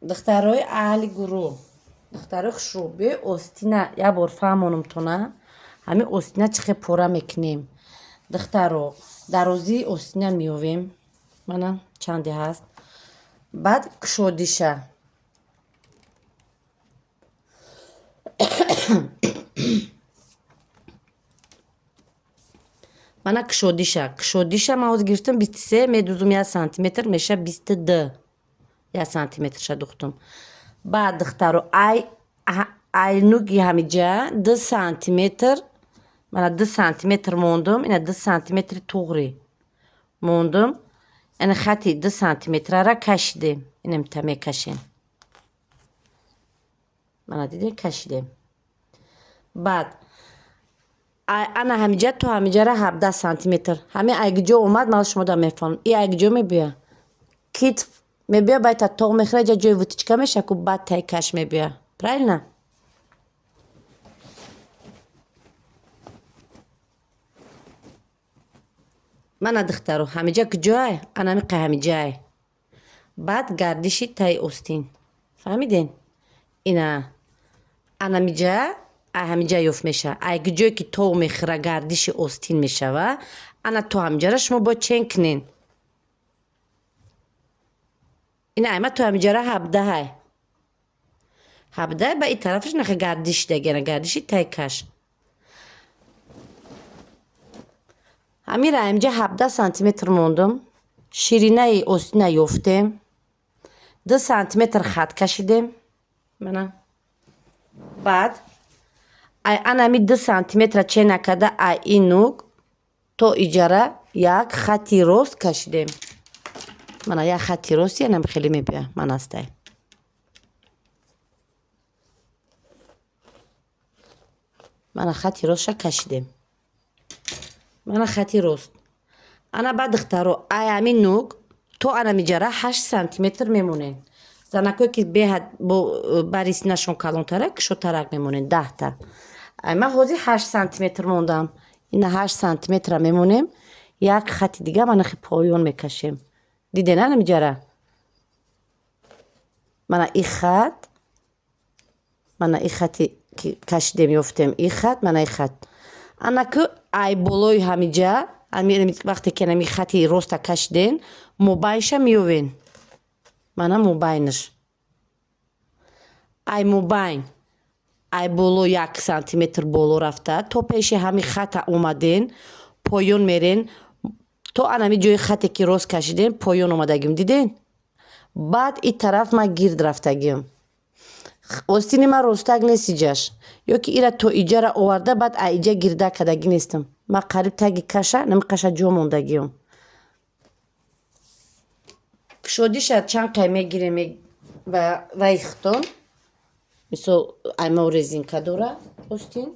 Духтарои аҳли гурӯҳ, духтарои хушрӯ, биёй остина як бор фаҳмонумтона. Ҳамин остина чӣ хел пора мекунем. Духтаро, дарозии остина меёвем. Мана чанде ҳаст. Баъд кушодиша. Мана кушодиша. Кушодиша ман ҳозир гирифтам 23, медузум як сантиметр, меша 22. Як сантиметрша духтум. Баъд, духтаро, ай айнуги ҳамиҷа 2 сантиметр, мана 2 сантиметр мондум, ина 2 сантиметри туғри мондум. Ина хати 2 сантиметрара кашидем. Инамита мекашем. Мана дидем, кашидем. Баъд ана ҳамиҷа то ҳамиҷара 17 сантиметр. Ҳамин айгиҷо омад, ман шумо да мефаҳмам. И айгиҷо мебиёя. Китф мебиёя, байта тоғ мехӯра, ҷа ҷои вытачка меша, ку баъд таи каш мебиёя. Правильно? Мана, духтаро, ҳамиҷа куҷоай? Анами қай ҳамиҷаай. Баъд гардиши таи остин. Фаҳмиден? Ина анамиҷа ай ҳамиҷа ёфт мешава. Ай куҷое ки тов мехӯра, гардиши остин мешава, ана то ҳамиҷара шумо бояд чен кунен. Ина айма то ҳамиҷара 17-ай. 17 ба и тарафаш наха гардиш дагена, гардиши таи каш. Ҳамира ҳамиҷа 17 сантиметр мондум. Ширинаи остина ёфтем. 2 сантиметр хат кашидем. Мана. Баъд ай анами 2 сантиметра чен накарда, ай ин нук то иҷара як хати рост кашидем. Мана як хати рости анам хеле мебиёя. Ман астай. Мана хати ростша кашидем. Мана хати рост. Ана баъд, духтаро, ай ҳамин нук то анамиҷара 8 сантиметр мемонем. Занакое ки беҳад бо бари синашон калонтарак, кушодтарак мемонем 10-та. Ай ман ҳозир 8 сантиметр мондам. Ина 8 сантиметра мемонем. Як хати дига мана хи поён мекашем. Диден анамиҷара? Мана и хат, мана и хати ки кашидем, ёфтем, и хат, мана и хат. Анаку ай болои ҳамиҷа, вақте ки ами хати роста кашиден, мобайнша меёвен. Мана мобайнаш. Ай мобайн, ай боло 1 сантиметр боло рафта, то пеши ҳами хата омаден, поён мерен, то анами ҷои хате ки рост кашидем, поён омадагим, диден? Баъд и тараф ман гирд рафтагим. Остини ман ростак нест иҷаш. Ё ки ира то иҷара оварда, баъд ай иҷа гирда кардагӣ нестам. Ман қариб таги каша, нами каша ҷо мондагиам. Кушодиша чанд қай мегирем ба вайхтон. Мисол, аймао резинка дора остин.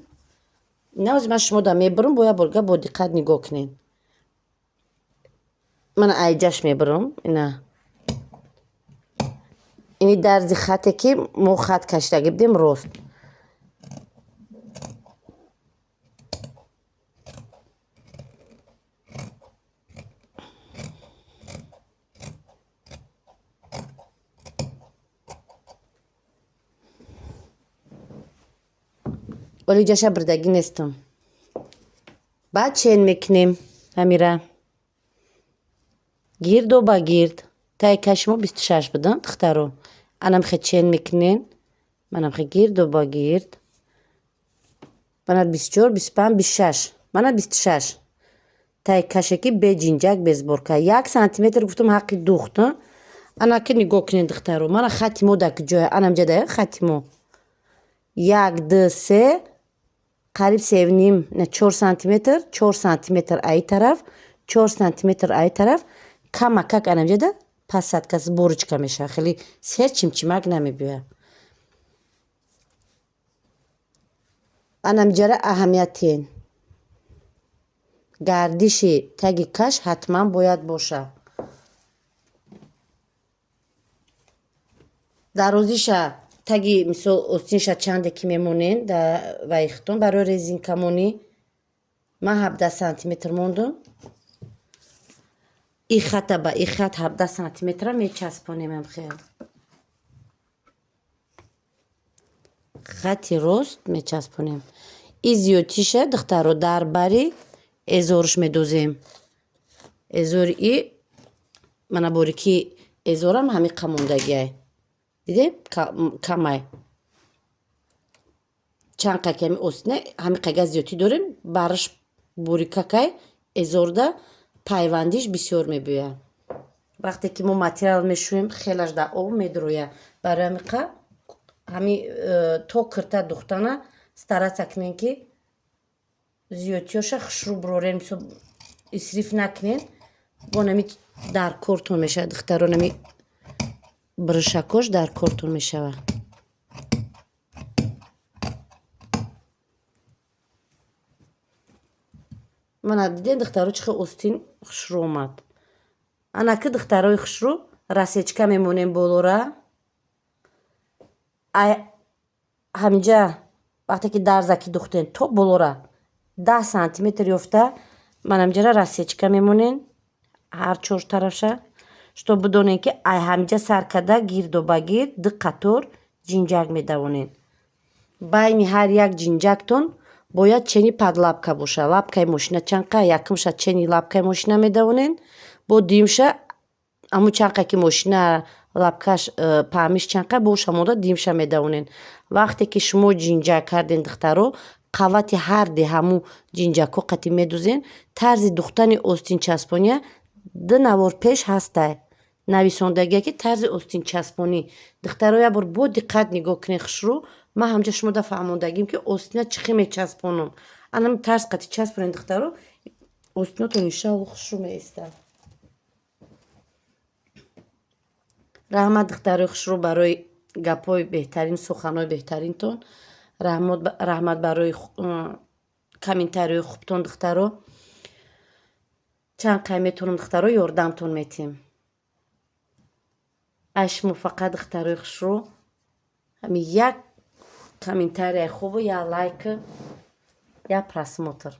Навози ман шумо да мебурам, бо як борга бо диққат нигоҳ кунед. Мана айҷаш мебурам. Ина. Ини дарзи хате ки мо хат кашидаги будем рост. Оли ҷаша бирдагӣ нестам. Баъд чен мекунем ҳамира. Гирдо ба гирд. Таи каши мо 26 будам, духтаро. Анамхе чен мекунем. Манамхе гирдо ба гирд. Мана 24, 25, 26. Мана 26. Таи каше ки бе ҷинҷак, бе сборка. 1 сантиметр гуфтам ҳаққи духт. Ана ки нигоҳ кунед, духтаро. Мана хати мо дар куҷоя? Анамҷа да хати мо. Як, ду, се, қариб севним, на 4 сантиметр, 4 сантиметр аи тараф, 4 сантиметр аи тараф, камакак анамҷада посадка, сборочка мешавад. Хеле сер чимчимак намебиёяд. Анамҷара аҳамиятен. Гардиши таги каш ҳатман бояд бошад. Дарозиша таги мисол остинша чанде ки мемонен дар вайхтон барои резинкамонӣ, ман 17 сантиметр мондум. И хата ба и хат 17 сантиметра мечаспонем амхел. Хати рост мечаспонем. И зиёдтиша, духтаро, дар бари эзорш медозем. Эзори и мана борики эзорам ҳамиқа мондагиай. Дидем, камай. Чанд қа ки ҳами остина ҳамиқа га зиёдтӣ дорем, бараш борикакай, эзорда пайвандиш бисёр мебиёяд. Вақте ки мо материал мешӯем, хелаш дар об медрояд. Барои ҳамиқа ҳами то кирта духтана стараться кунем, ки зиёдтиёша хушрӯ бирорем, исриф накунем. Бо нами дар кортон мешавад, духтаро, нами бришакош дар кортон мешавад. Мана дидем, духтаро, чӣ хел остин хушрӯ омад. Анаки, духтарои хушрӯ, рассечка мемонем болора. Ҳаминҷа вақте ки дарзаки духтем, то болора 10 сантиметр ёфта, ман ҳаминҷара рассечка мемонем ҳар чор тарафша, чтоб бидонем, ки ай ҳаминҷа сар карда гирду ба гирд ду қатор ҷинҷак медавонем. Байни ҳар як ҷинҷактон бояд чени подлапка боша. Лапкаи мошина чанқа, якумша чени лапкаи мошина медавонем, бо дуюмша ҳамун чанқа ки мошина лапкаш паҳмиш чанқа боша монда, дуюмша медавонем. Вақте ки шумо ҷинҷак кардем, духтаро, қавати ҳарди ҳамун ҷинҷакҳо қати медузем. Тарзи духтани остинчаспония ду навор пеш ҳастай нависондагие, ки тарзи остинчаспонӣ. Духтаро, як бор бо диққат нигоҳ кунед хушрӯ. Ман ҳамҷа шумода фаҳмондагим, ки остина чӣ хел мечаспонам. Анами тарз қати часпонед, духтаро, остинотон иншалло хушрӯ меистад. Раҳмат, духтарои хушрӯ, барои гапҳои беҳтарин, суханҳои беҳтаринтон. Раҳмат барои комментариҳои хубтон, духтаро. Чанд қай метавонам, духтаро, ёрдамтон метиҳем. Ай шумо фақат, духтарои хушрӯ, ҳами як комментарияи хубу, як лайк, як просмотр.